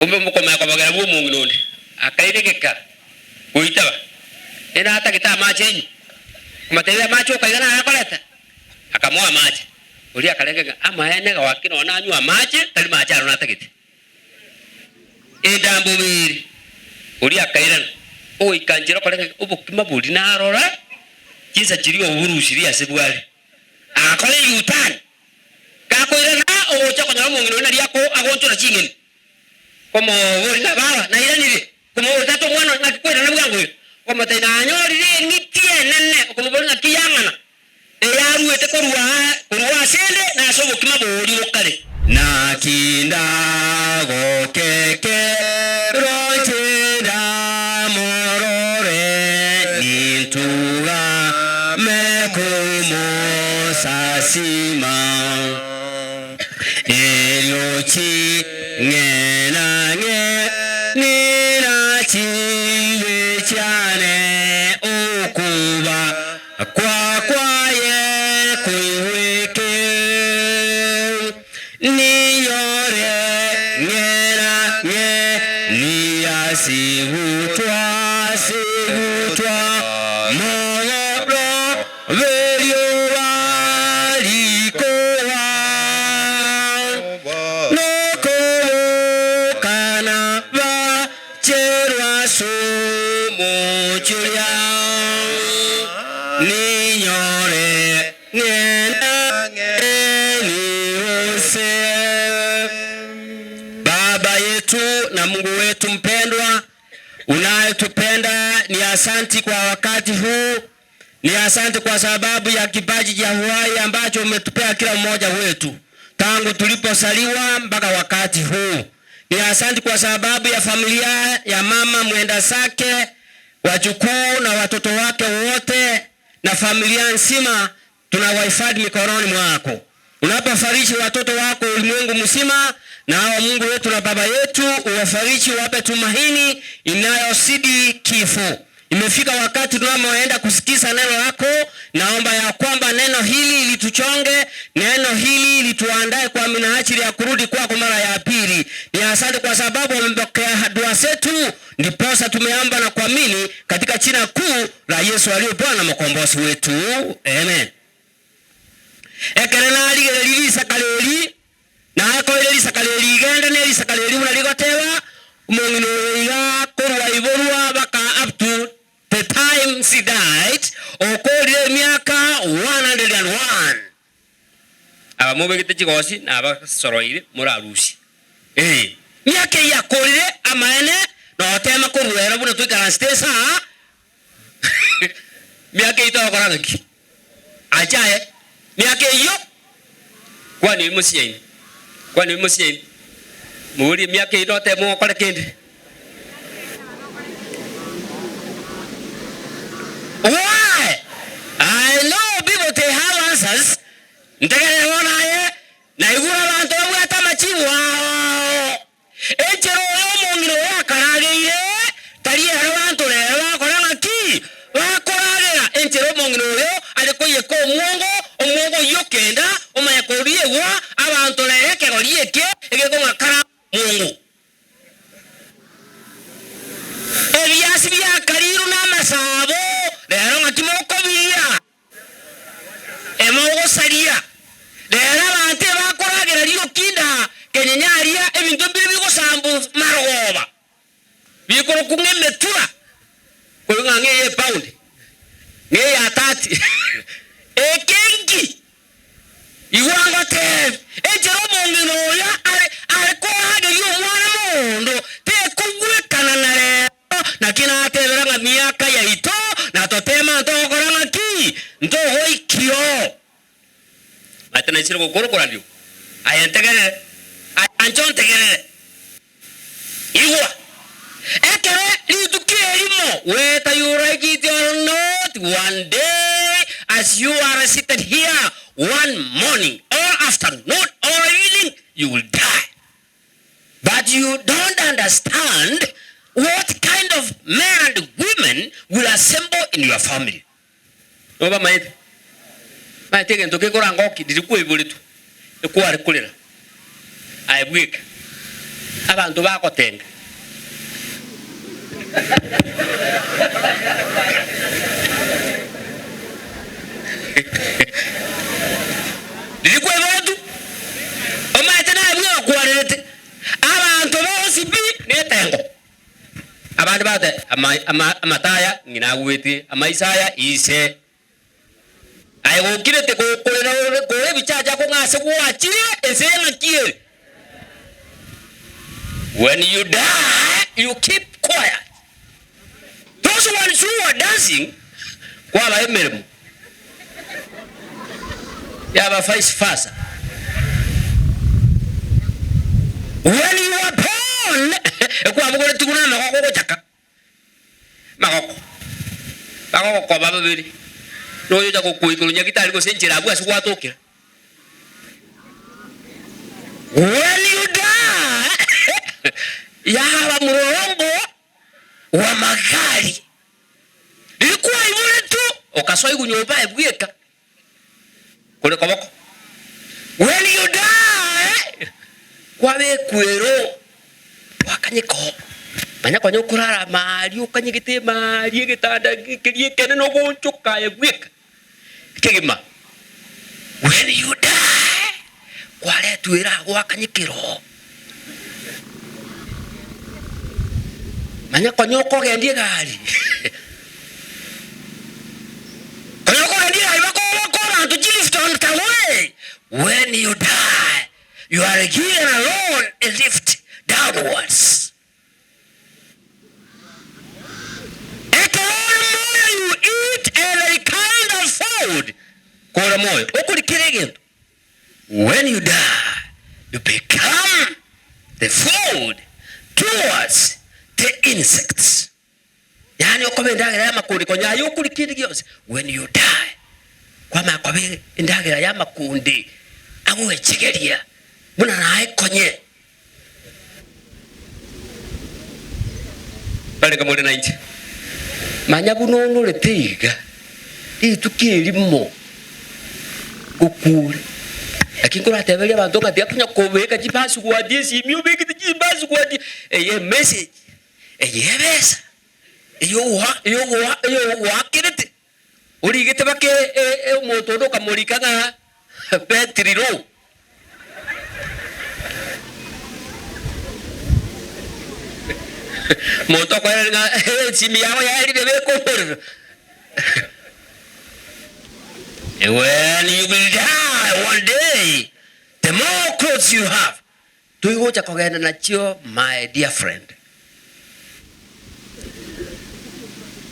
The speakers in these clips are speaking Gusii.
Kumbe mokomanya kobagera bw'omong'ina onde akairegeka goitaba, Ere natagete amache enywe. Akamotebia, Amache oka iga naya akoreta? Akamoa amache. Oria akarenge ng'a amaene goaki nonya nanywe amache, tari mache aro natagete. Endambobe ere. Oria akairana, ogoika nchera okorenge ng'a obokima boria narora, chinsa chiria oborusirie ase bware. Agakora eyutani. Gakoirana ogocha konyora omong'ina oria nario agoonchora ching'eni. Komoboria ng'a, Baba, nairanire. Komoboria, Tata omwana one, naki kwairana bwango iga? Okomotebia, Nanyorire eng'iti enene. Okomoboria, Ng'aki yang'ana eyaruete korwa korwa asende na ase obokima boria bokare? Naki ndagokeke roche ndamorore, nintugame komosasima. Erio ching'enang'e ninachibe chiane okuba kwa kwaye koigweke. Ninyore ng'enang'e niasigutwa sigutwa mogoro b'erioba rikowa, nokobokana bacherwa as'omochie oria. Ninyore ng'enang'eni gose. Baba yetu na Mungu wetu mpendwa, unayetupenda, ni asanti kwa wakati huu Ni asante kwa sababu ya kipaji cha uhai ambacho umetupea kila mmoja wetu tangu tuliposaliwa mpaka wakati huu. Ni asante kwa sababu ya familia ya mama mwenda zake, wajukuu na watoto wake wote na familia nzima tunawahifadhi mikononi mwako. Unapofariji watoto wako ulimwengu mzima, na hawa Mungu wetu na Baba yetu uwafariji, wape tumaini inayozidi kifo. Imefika wakati tunamoenda kusikiza neno lako. Naomba ya kwamba neno hili lituchonge, neno hili lituandae kwa minajili ya kurudi kwako mara ya pili. Ni asante kwa sababu wamepokea dua zetu, ndiposa tumeomba na kuamini katika jina kuu la Yesu aliye Bwana mkombozi wetu, amen. Ekero narigereria risakara eri, nakoire risakara eri igende ne risakara eri buna rigoteba, omong'ina oyo iga korwa iborwa baka up to the time she died, okorire emiaka 101. Aba mobegete chigosi na abasoroire morarusie. Ee, miaka eyio akorire amaene notema korua ero buna toikaransete esaa Miaka eyio togokora ng'aki? Anche aye, miaka eyio, kwana ebimosi yaino, kwana ebimosi yaino, moborie emiaka eyio notebe mogokore kende. Why? I know people they have answers, ntegerere bono aye, naigure abanto babwate amachibu ao. Enchera oyo omong'ina oyo akarageire, tari ere abanto rero bagokora ng'aki? Bakoragera. Enchera omong'ina oyo are koiyeka omwongo, omwongo oyio okenda, omanye koriegwa, abanto rero ekegori eke egekong'akara omwongo. Ebiasi biakarirwe namasabo, rero ng'aki mokobiria? Emogosaria. Rero abanto ebakoragera riokinda kenyenya aria ebinto mbire bigosambu marogoba, bikorokwa ng'a emetura, korwa ng'a ng'a eye epound, ng'a eya tati. Eke nki? Igwa ngotebie, enchera omong'ina oyo are are korageria omwana mogondo tekogwekana na rero. Naki natebera ng'a miaka yaito na totema ntogokora ng'aki? Ntogoikio. Maete naisire gokora okorandigwa. Aye ntegerere, aye anche ontegerere. Igwa! Ekero rituko erimo, whether you like it or not, one day as you are seated here one morning or afternoon or evening, you will die. But you don't understand what kind of men and women will assemble in your family. Nigo bamaete, maete egento kekorangoki riria kwaiboretwe, ekware korera aye bweka. Abanto bagotenga. Riria kwaiboretwe, omanyete naye bwegokwarerete, abanto bonsi pi netengo. Abande bagoteba, Ama, ama, amataya ng'ina agwetie, amaiso aya ise. Aye gokirete gokorera ore kore ebichacha akong'a ase gwachire ense eng'aki ere. When you die you keep quiet. Those ones who are dancing kwaba emeremo yaba vice versa. When you are born ekwabogoretigwe na amagoko gochaka. Magoko, bagogokoba babere, na oyocha gokwa igoro nyagitari gose enchera abwo ase gwatokera. When you die, yaba mlolongo wa magari. Riria kwaiboretwe, okasoigwa nyomba aye bweka, kore koboko. When you die, kwabekwa ero, gwakanyeka oo. Manya konya okorara maaria okanyegete maaria egetanda keria ekenene ogoonchoka aye bweka, kegima. When you die, kwaretwa ero agwo gwakanyekera oo. Manya konya okogendia egari. Konya okogendia egari bakoboka abanto chilift on the way. When you die, you are given alone a lift downwards. Ekero ore moyo you eat every kind of food. Kore moyo okoria kera egento. When you die you become the food towards the insects. Yaani okoba endagera y'amakundi konya aye okoria kende gionsi. When you die kwamanya koba endagera y'amakundi agoechegeria buna naye konye. Barenge more nainche. Manya buna onorete iga, rituko erimo ngokure. Lakini nkorateberia abanto ng'a tiga konya kobeka chipassword esimi obekete chipassword, eye emessage, eye ebesa, eye ogoa eye ogoa eye ogoakerete, origete baka omonto onde okamorika ng'a battery low. Monto okoerera ng'a esimi yao yaerire beka omorero. When you will die one day, the more clothes you have, toigocha kogenda nachio my dear friend.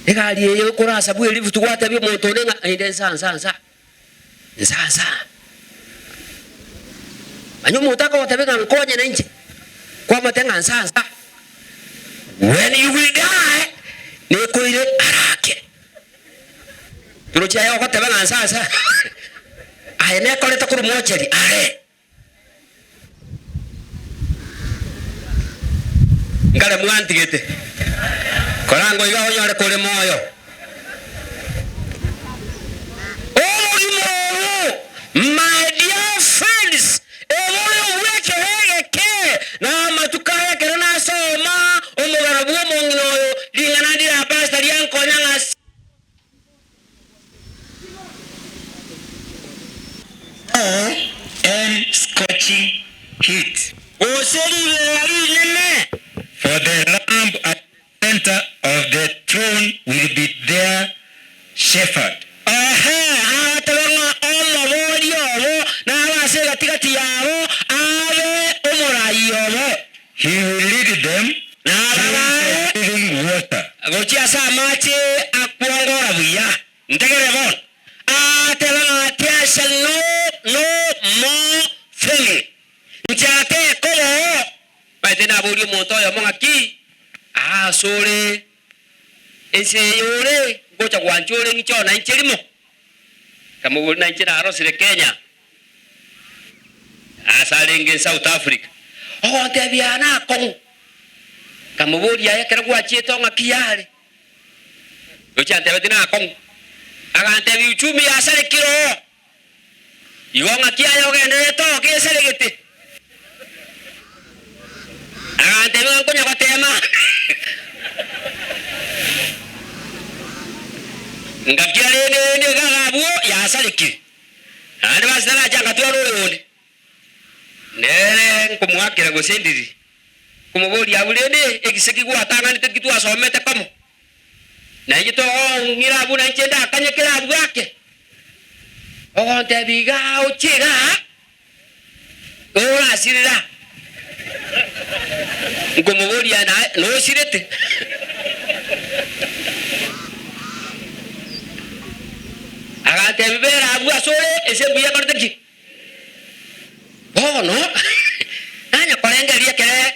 Egari eye okorasabwa elift gwatebia omonto onde ng'a inde nsa nsa nsa. Nsa-nsa. Manya omonto akogotebia ng'a nkonye nainche, kwamotebia ng'a nsa-nsa. When you will die, nekoire arake. Torochi aye ogoteba ng'a nsa-nsa, aye nekorete korwa mocheri are. Nkare mwantigete, korangwa iga onyore kore moyo. Obogima obo, my dear friends, ebore obw'ekero egeke, na amatuko aya ekero nasoma omogano bw'omong'ina oyo, ring'ana ndire pastor riankonya ng'a. Or on scorching heat. Gose riberera rinene. For the Lamb at the centre of the throne will be their shepherd. Ehe, agateba ng'a omoboria obo nabe ase egati-gati yabo, abe omorai obo. He will lead them Na abarae to living water. Gochia ase amache akwongora buya. Ntegerere bono. Agateba ng'a there shall no no more famine. Nchara tekoba oo. Maete naborie omonto oyomo ng'aki, Aa asore ense eye ore, ngocha gwancha ore ng'iche oo nainche rimo? Nkamoboria, Nainche narosire Kenya. Ase arenge South Africa, ogontebia aa nakong'u. Nkamoboria aye ekero gwachiete oo ng'aki yare? Roche antebetie nakong'u. Agantebia uchumi yasarekire oo. Igo ng'aki aye ogendererete oo kesaregete? Agantebia ng'a nkonya goteema. Ngakira rende rende iga abwo yasarekire. Naende basi taracha ngatwara oyonde. Nere nkomoakera gose ndiri, nkomoboria abwo rende egisegi gwatang'anete ki twasomete komo? Na inche togong'ira abwo na inche ndakanye kera abwo ake. Ogontebia igaa ochie igaa, orasirire aa. Nkomoboria naye nosirete? Agantebia bera abwo asore ense mbuya ekorete ki? Bono nanya korengereria ekere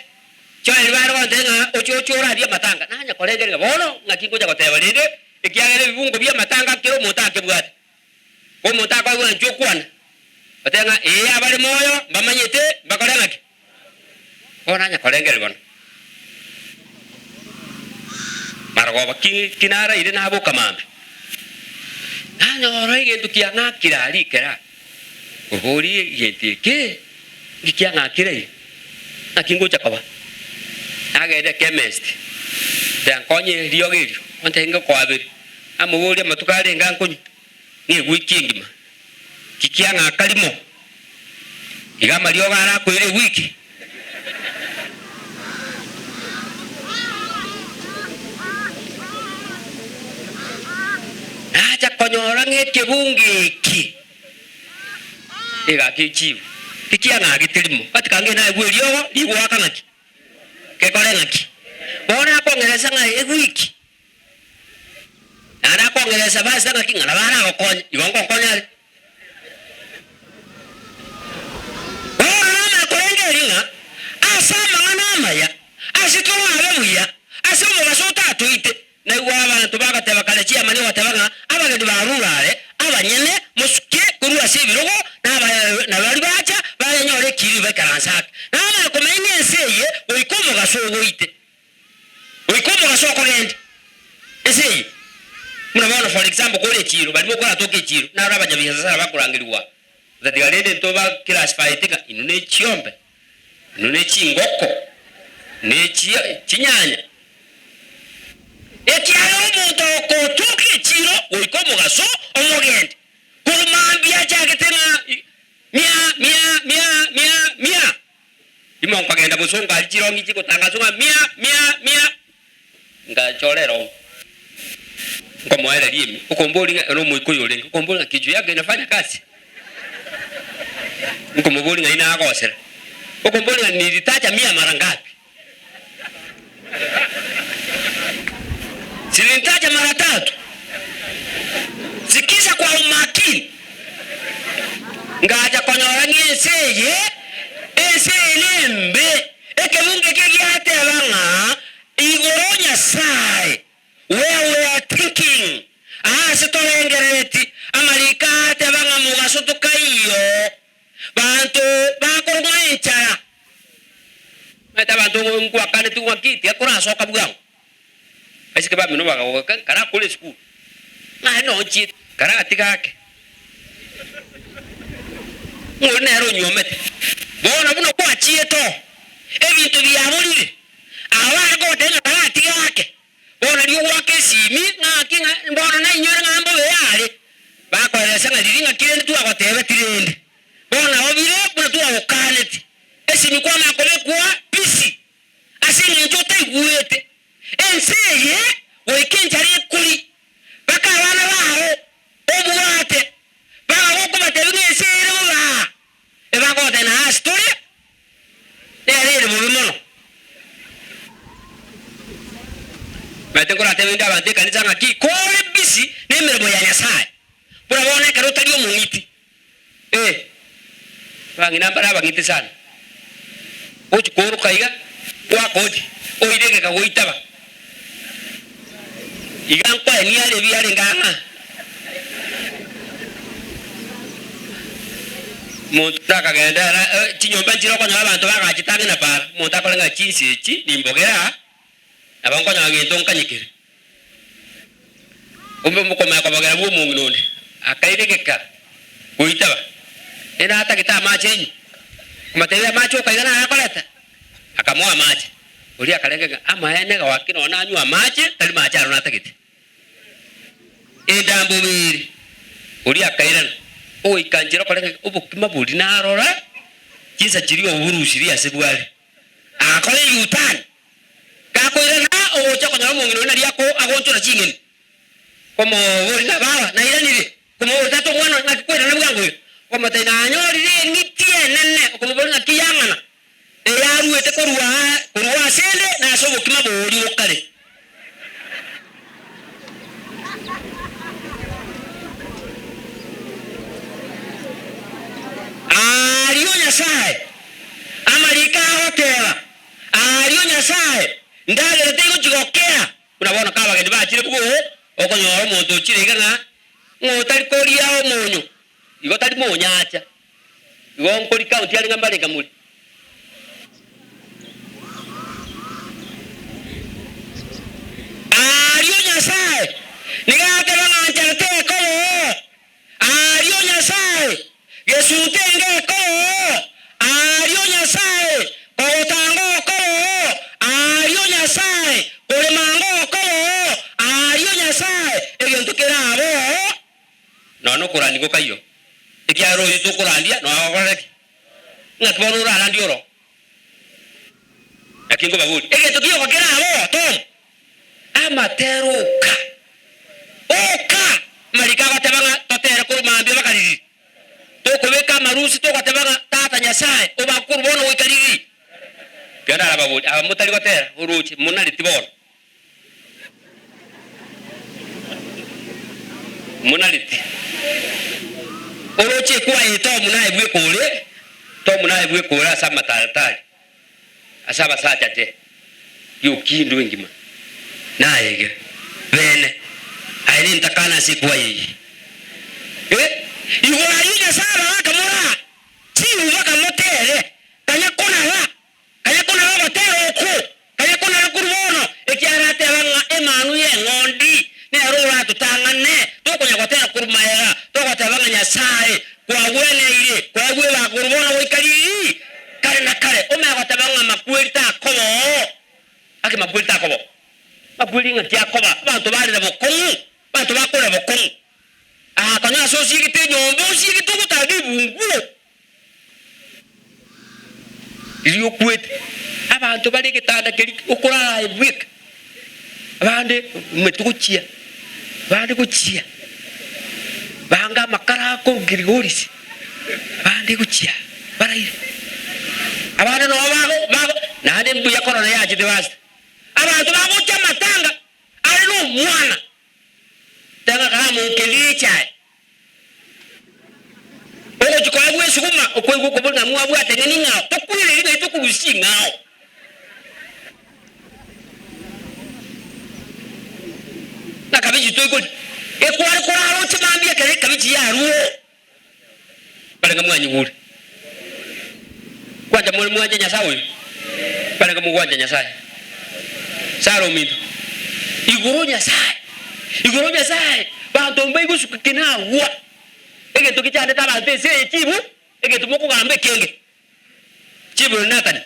Joel bare gontebia ng'a oche oche orabie amatanga, nanya korengereria ng'a bono ng'aki ngocha goteba rende, ekiagera ebibungo bi'amatanga kera omonto akebwate. Omonto akoigwa ng'a inche okwana, otebe ng'a ee abare moyo mbamanyete mbakore ng'aki? Bono nanya korengereria bono. Marogoba ki ki naraire naboka mambia, nanyora egento kiang'akire aria ekero aa, oborie egento eke nki kiang'akire iga? Naki ngocha koba? Nagenda echemist, nkonye eriogo erio, ontebie ngokoaberia, namoboria amatuko arenge ankonywa, na ewiki engima, ki kiang'aka rimo, iga amariogo arakoire ewiki. Nacha konyora ng'a ekebungo eki egaki echibu, tikiang'agete rimo, gati kange naigwe eriogo rigoaka ng'aki, gekore ng'aki. Bono akong'eresa ng'a ewiki. Naende akong'eresa base ng'aki ng'a nabo aragokonye, igo ngonkonya are. Bono namanye korengereria ng'a ase amang'ana amaya, ase torabe buya, ase omobaso otatoite. Naigwa abanto bagateba kare chiamani ogoteba ng'a abageni barure are, abanyene mosuke korwa ase ebirogo, na baria bacha barenyore ekiiri baikaranse ake. Namanye komanya ng'a ense eye goika omogaso ogoite. Goika omogaso okogenda ense eye. Buna bono for example kore echiiro, baria mokoratoka echiiro, naro abanyabiasara bakorangerigwa otatiga rende intwe ba classifyete ng'a inwe ne chiombe, inwe ne chingoko, ne chinyanya. Ekiagera omonto ogotoka echiiro goika omogaso omogende, korwa mambia achagete ng'a mia mia mia mia mia. Imo nkogenda bosongo aria chirongi chigotangaswa ng'a mia, mia, mia. Ngachora erongi, nkomoereria ime, okomboria ng'a ere omoika oyo orenge, okomboria ng'a kichwa yako inafanya kazi? Nkomoboria ng'ai nagosera, okomboria ng'a nilitaja mia mara ngapi? Si nilitaja mara tatu? Sikiza kwa umakini. Ngacha konyora ng'a ense eye, ense eye nembe. Ekebungo eke giateba ng'a igoro Nyasae, where we are thinking, aase torengerereti, amariko ateba ng'a mogaso tokaiyo, banto bakorwa enchara. Omanyete abanto ngwakanetigwe ng'a ki, tiga korasoka bwango. Abaiseke bamino bakagoka, Karakore esukuru, naye nonchiete, karatiga ake. Ng'ori nere onywomete. Bono buna gwachiete oo, ebinto biaborire, aba bare kogotebia ng'a karatiga ake, bono riria ogoaka esimi, ng'aki ng'a bono nainyore ng'a mbobe yare, bakoeresa ng'a riria ng'aki rende twagotebeti rende. Bono nabo bire buna twagokaneti, esimi kwamanya kobekwa busy. Ase engencho otaigwete ense eye goika enchara ekori, baka abana bao obwate, bagagokobatebia ng'a ense eye ere bobe aa, ebagotebia naye ase tore nere ere bobe mono. Omanyete nkoratebe inde abanto ekanisa ng'aki kore busy nemeremo ya Nyasaye, buna bono ekero otari omong'iti. Eh, abang'ina mbare abang'iti sana. Gochia kooroka iga, gwakoti, oire egeka goitaba. Iga nkoenia are ebi arenge ang'a. Omonto akagenda ara eh, chinyomba nchire okonyora abanto bagachete ang'e na para, omonto akore ng'a chinsa echi nimbogere aa, nabo nkonyora gento nkanyekere. Ombe mokomanya kobogera bw'omong'ina onde, akairegeka goitaba, Ere atagete amache enywe. Akamotebia, Amache oka iga naro akoreta? Akamoa amache. Oria akarenge ng'a amaene gaki nonya nanywe amache, tari mache aro natagete. Endambobe ere, oria akairana, ogoika nchera okorenge ng'a obokima boria narora, chinsa chiria oborusirie ase bware. Agakora eyutani, gakoirana ogocha konyora omong'ina oria nario ako agonchora ching'eni. Komoboria ng'a baba, nairanire, komoboria tata omwana one ng'aki kwairana bwango iga? Okomotebia nanyorire eng'iti enene, okomoboria ng'aki yang'ana, eyaruete korwa aa korwa asende na ase obokima boria bokare. Aario Nyasae, amariko agoteba, Aario Nyasae, ndagera teigochi gokea. Buna bono kabageni bachire bwoo, okonyora omonto ochire iga ng'a ng'a otari koria omonyo, igo tari monyacha. Igo nkori county are ng'a mbarenge more. Aario Nyasae nigo ateba ng'a nchara tekoba oo. Aario Nyasae, gesunte ngekoba oo. Aario Nyasae, kogotanga okoba oo. Aario Nyasae, korema ngokoba oo. Aario Nyasae, egento kerabe oo. Nonya nokorandia gokaiyo, ekiagera oyio tokorandia noyo agokorera ki? Ng'aki bono orarandie oro? Naki nkobaboria, egento gioka kerabe oo, Tom? Amatera oka, oka! Amariko agoteba ng'a totere korwa mambia mpaka ririri. Tokobeka amarusi togoteba ng'a Tata Nyasae obakwe korwa bono goika ririri. Ekero narababorie, aba motari gotera oroche, monareti bono? Monareti. Oroche kwaye Tomu naye bweka ore, Tomu naye bweka ore ase amataratari, ase abasacha te, y'okindwa engima. Naye iga, bene, aye nentakana ase ekwaye eyio. Eh, igoro ayio Nyasae abaga akamora, chiuba kamotere, kanya konara. Kanya konara ogotera okwo, kanya konara korwa bono, ekiagera ateba ng'a Emanwa y'eng'ondi nero oratotang'ane, tokonya gotera korwa magega, togoteba ng'a Nyasae kwagweneire koegwa ebaka korwa bono goika riiri kare na kare. Omanye goteba ng'a makweri takoba oo. Gaki makweri takoba oo. Makweri ng'aki akoba? Abanto barire bokong'u, abanto bakorera bokong'u. Aa konya ase osiegete enyomba, osiegete ogotara ribunguo. Riria okwete, abanto bare egetanda keria okorara aye bweka, abande omanyete gochia, abande gochia, bange amakara akorwa Gilgorisi, abande gochia baraire, abande nabo bago bago naende mbuya korona yachete pastor, abanto bagocha amatanga are na omwana, teba karamokerie echae. Ogochia koegwa esuguma, okoigwa okobori ng'a mwabwate ng'a ning'ao, tokwireri ng'ai tokorusia ing'ao. Ng'a kabichi toikori, ekware korara oche mambia ekero ekabichi yarure, barenge mwanyigure. Kwancha more mwanche Nyasae oyo? Barenge mogwancha Nyasae? Sara ominto, igoro Nyasae, igoro Nyasae, banto mbaigosuka kinagwa. Egento gechandete abanto ense eye chibu, egento mokogamba ekenge. Chibu Yonathani,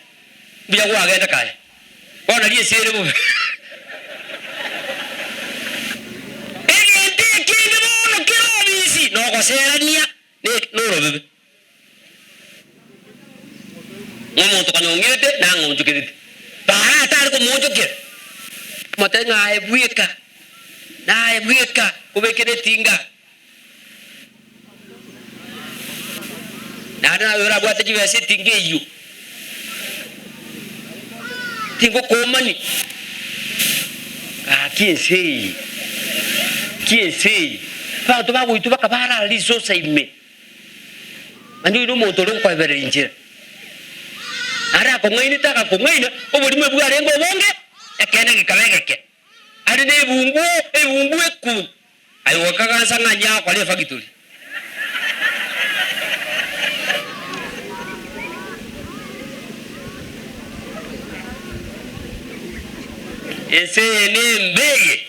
mbuya gwagenda kare. Bono nario ense ere bobe. Egento ekenge bono kere obisi nogoserania norobebe. Ng'a omonto konya ong'irete nang'onchokerete, para atare komoonchokera, omotebie ng'a aye bweka, naye bweka kobekera etinga. Naende naye orabwate chibesa etinga eyio, tingokoomani, gaki ense eye, ki ense eye, abanto bagoitwa baka barara risosa ime. Naende oyio nomonto ore gokoebereria inchera. Naende akong'ainete agakong'aina, oborimo bwarenge obonge, ekeene gekaba egeke. Are nebunguo, ebunguo eku. Aye gokagansa ng'a inye agokora efactory. Ense eye nembe eye.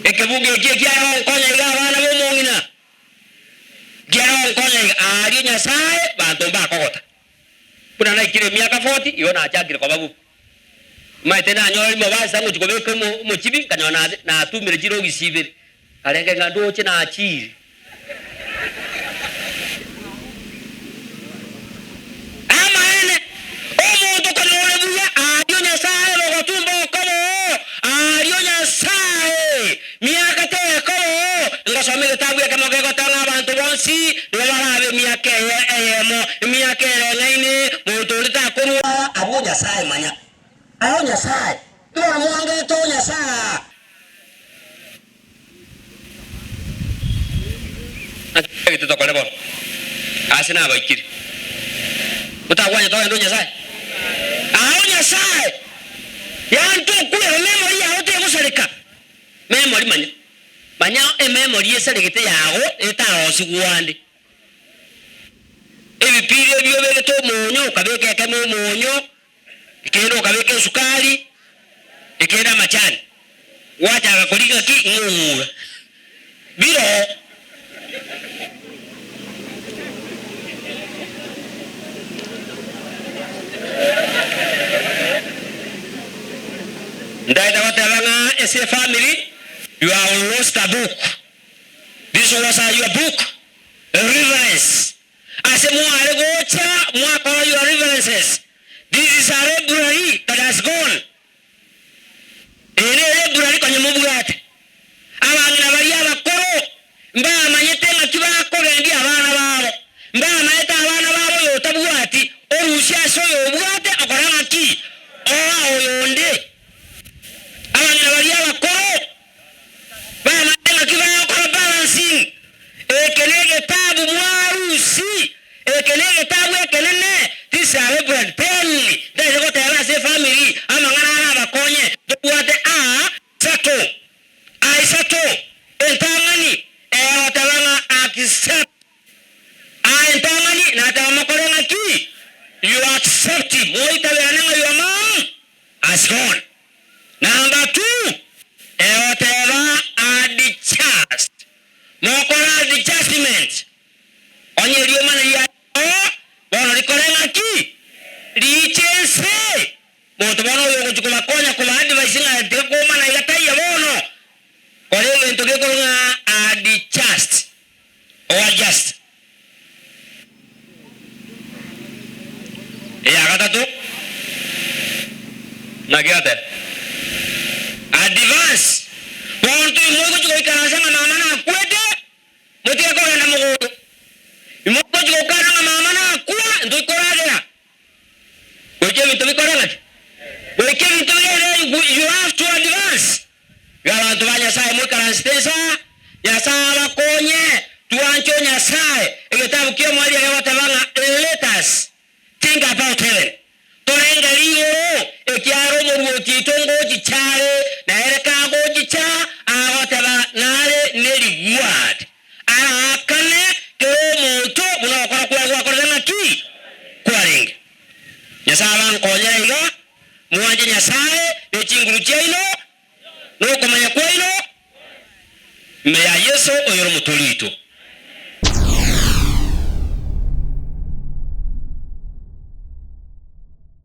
Ekebungo eki ekiare gonkonya iga abana b'omong'ina. Nkiare gonkonya iga aaria Nyasae banto mbakogota. Buna naikire emiaka forty igo nachakire koba bobe. Omanyete nanyora rimo basa ngochia kobeka omo omochibi nkanyora na natumire chirogisi ibere. Karenge ng'a ndoche nachiire. Amaene, omonto konyore buya ario Nyasae bogotumba okoba oo, ario Nyasae miaka tekoba oo. Ngosoma egetabu ekemo kegoteba ng'a abanto bonsi nigo barabe emiaka eye eyemo, emiaka ereng'aine, monto onde takorua. Abwo Nyasae manya, aye Nyasae, nigo mwangete o Nyasae. Naki totagete tokore bono? Aase nabaikire. Motagwanya togende o Nyasae? Aa o Nyasae, yanto okwera memory yao tegosareka. Memory manya, manya ememory esaregete yago etarosigwe ande. Ebipiri ebio obegete omonyo, okabeka ekemo omonyo, Ekende okabeka esukari, ekende amachani, gwachaka koria ng'aki ng'ung'ura. Biro. Ntaete goteba ng'a ase efamiri you have lost a book, this was a your book, reverence. Ase mware gocha mwakora your reverences, this is a library that has gone. Eye ne library konya mobwate. Abang'ina baria abakoro mbamanyete ng'aki bakogendia abana babo, mbamanyete abana babo oyo otabwati, orusia ase oyo obwate okora ng'aki? Oa oyonde. Abang'ina baria abakoro Bamanye naki bagokora balancing. Eke negetabu mwarusi, eke negetabu ekenene, this a reverend pen ntaete goteba ase efamiri amang'ana arabakonye tobwate a isato, a isato, entang'ani egoteba ng'a accept, a entang'ani nateba mokore ng'aki? You accept, moitaberane ng'a your mum has gone. Number two, egoteba adjust, mokore adjustment, onye eriomana riao bono rikore ng'aki? Riiche ense. Monto bono oyo ogochia kobakonya koba advice ng'a tiga komana iga taiyo bono, kora egento gekorwa ng'a adjust, o adjust. Eyagatato, naki ateba, Advance, bono timogochia goikaransa ng'a mama nakwete, motige kogenda mogondo. Imogochia gokana ng'a mama nakwa, ntoikoragera. Goika ebinto bikore ng'aki? Goika ebinto bigende, you have to advance. Iga abanto ba Nyasae moikaransete inse aa, Nyasae abakonye, twanche o Nyasae. Egetabu ki'omoerio gegoteba ng'a let us think about heaven, torengere igoro, ekiagera omoruoti oito ngochicha are, na ere kagochicha agoteba nare ne reward, araakane kera omonto buna ogokora kwaye gwakorete ng'aki? Kwarenge. Nyasae abankonyere iga, Mwanche Nyasae ne chinguru chiaino, na okomanya kwaino, ime ya Yeso oyore Omotoori oito.